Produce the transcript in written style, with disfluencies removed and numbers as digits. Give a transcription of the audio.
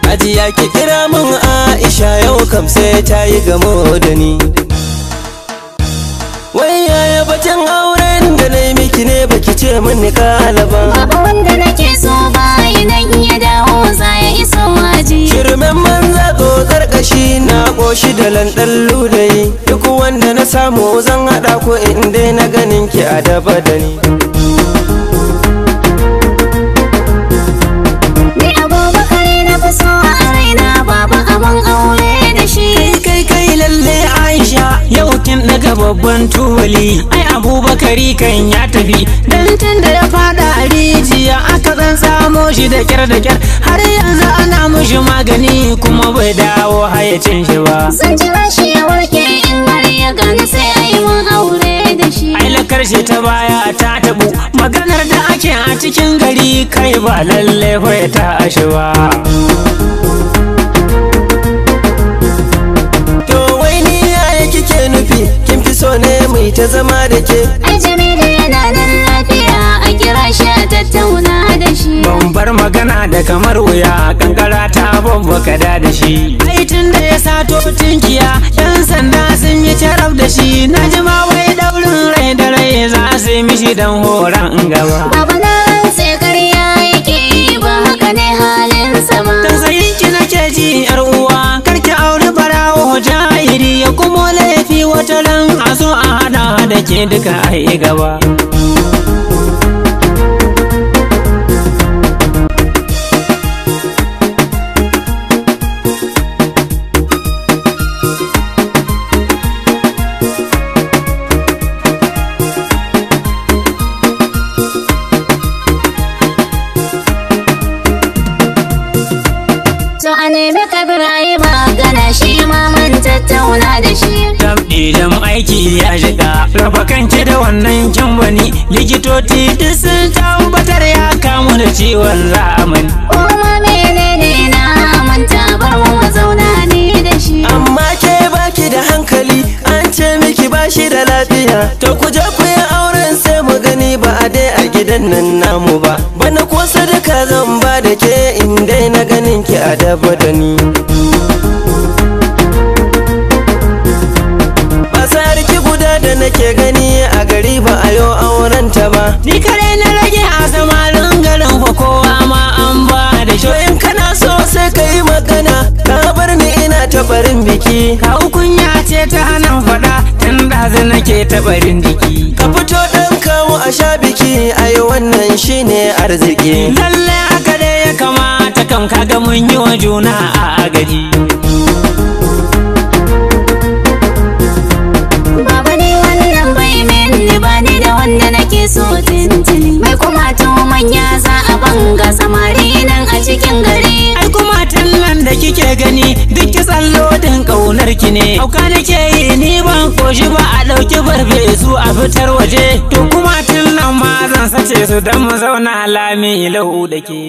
Hajiya ki kira min Aisha yau kam sai ta yi gamo da ni. Wai yaya batun auren da na yi miki ne baki ce min kala ba. Babu wanda nake so ba idan ya dawo za ya iso waje. Shirmen manza tsotsar kashi na ƙoshi da lanɗan ludayi. Duk wanda na samu zan haɗa ko in dai na ganin ki a daba da ni. Ni Abubakar na fi so a raina babu abin aure da shi. Kai kai lalle Aisha yau kin daga babban tubali. Ai Abubakari kan ya tafi dan tun da ya fada a rijiya aka dan samo shi da kyar da kyar. Har yanzu ana mishi magani kuma bai dawo hayacin shi ba. Zan jira shi ya warke in har ya gane sai a yi mun aure da shi. Ai lakar shi ta baya ta tabu maganar da ake a cikin gari kai ba lalle fa ya tashi ba. To wai ni yaya kike nufi kin fi so ne mai ta zama da ke. Ai Jamilu yana nan lafiya a kira shi a tattauna da shi. Ban bar magana da kamar wuya kankara ta babbaka da shi. Ai tun da ya sato tinkiya yan sanda sun yi carab da shi. Na ji ma wai daurin rai da rai za su yi mishi dan horon gaba. Baba na rantse ƙarya yake yi ba haka ne halinsa ba. Tausayin ki nake ji yar uwa karki auri barawo jahiri ya kuma laifi wata ran a zo a hada da ke duka ai gaba. To a nemi Kabir a yi magana shi ma mun tattauna da shi. Idan aiki ya shiga raba kanki da wannan kyambani likitoci duk sun tabbatar ya kamu da ciwon zamani. Kuma menene na manta bar mu mu zauna ni da shi. Amma ke baki da hankali an ce miki bashi da lafiya. To ku je ku yi auren sai mu gani ba a dai a gidan nan namu ba. Bana ko sadaka zan ba da ke in dai na ganin ki a daba da ni. Basarki guda da nake gani a gari ba a yo auren ta ba. Ni kare na rage a samarin garin fa kowa ma an ba da shi. To in kana so sai ka yi magana ka bar ni ina ta barin biki. Kawu kunya ce ta hana faɗa tun ɗazu nake ta barin jiki. Ka fito ɗan kawo a sha biki ayi wannan shine arziki. Lalle haka dai ya kamata kam kaga mun yi wa juna a agaji. Baba ni wannan bai minni ba ni da wanda nake so tintini. Mai kuma to manya za a banga samari nan a cikin gari. Ai kuma nan da kike gani duk kitsan lodin kaunar ki ne. Hauka nake yi ni ban koshi ba a ɗauki farfesu a fitar waje. To kuma nan ma zan sace su don mu zauna lami lau da ke.